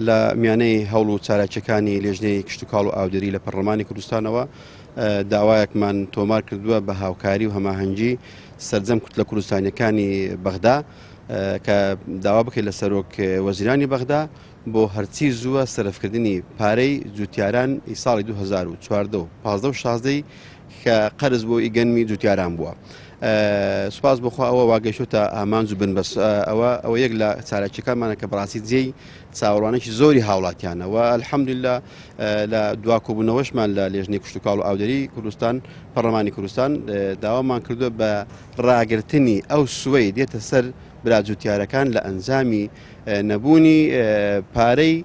لە میانەی هەوڵ و چالاکیەکانی لێژنەی کشتوکاڵ و ئاودێری لە پەرلەمانی کوردستانەوە داوایەکمان تۆمار کردووە بە هاوکاری و هەماهەنگی سەرجەم کوتلە کوردستانیەکانی بەغدا کە داوا بکەیت لە سەرۆک وەزیرانی بەغدا بۆ هەرچی زووە سەرفکردنی پارەی جوتیاران ی ساڵی 2014 و 15 و 16 کە قەرز بۆ ئی گەنمی جوتیاران بووە. سوپاس بۆخوا ئەوە واگەیشتۆتە ئامانج و بنبەست ئەوە ئەوە یەک لە چالاکیەکانمانە کە بەڕاستی جێی چاوەڕوانێکی زۆری هاوڵاتیانە و الحمدلله لە دوا کۆبوونەوەشمان لە لێژنەی کشتوکاڵ و ئاودێری کوردستان پەرلەمانی کوردستان داوامان کردووە بە ڕاگرتنی ئەو سوەی دێتە سەر برا جوتیارەکان لە ئەنجامی نەبوونی پارەی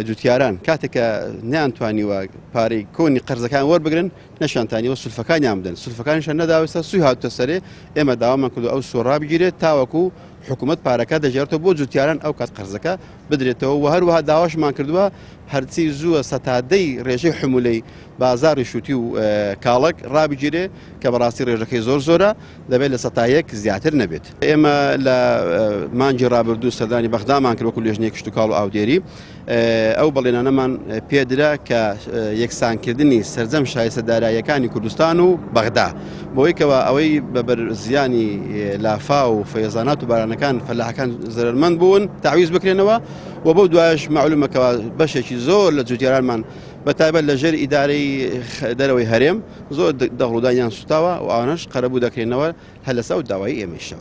جوتیاران کاتێک کە نیانتوانیوە پارەی کۆنی قەرزەکان وەربگرن نەشانتانیوە سولفەکانیان بدەن سولفەکانیشان نەداوێستا سوی هاتوتە سەرێ ئێمە داوامان کردو ئەو سوە ڕابگیرێت تاوەکو حکوومەت پارەکە دەژێرێتەوە بۆ جوتیاران ئەو کات قەرزەکە بدرێتەوە و هەروەها داواشمان کردووە هەرچی زووە سەتادەی ڕێژەی حمولەی بازاری شوتی و کاڵەک ڕابگیرێ کە بەڕاستی ڕێژەکەی زۆر زۆرە دەبێت 1% زیاتر نەبێت. ئێمە لە مانگی ڕابردوو سەردانی بەغدامان کرد وەکو لێژنەی کشتوکاڵ و ئاودێری ئەو بەڵێنانەمان پێدرا کە یەکسانکردنی سەرجەم شایستە داراییەکانی کوردستان و بەغدا بۆی کەوا ئەوەی بە بەر زیانی لافا و فەیزانات و بارانەکان فەلاحەکان زەرەرمەند بوون تعویز بکرێنەوە و بەو دوایش معلومەکەەوە بەشێکی زۆر لە جوتیارانمان بە تایبەت لە ژێر ئیدارەی دەرەوەی هەرێم زۆر دەغڵودانیان سوتاوە و ئەوانەش قەرەبوو دەکرێنەوە هەر لەسەر ئەو داوای ئێمەیشە.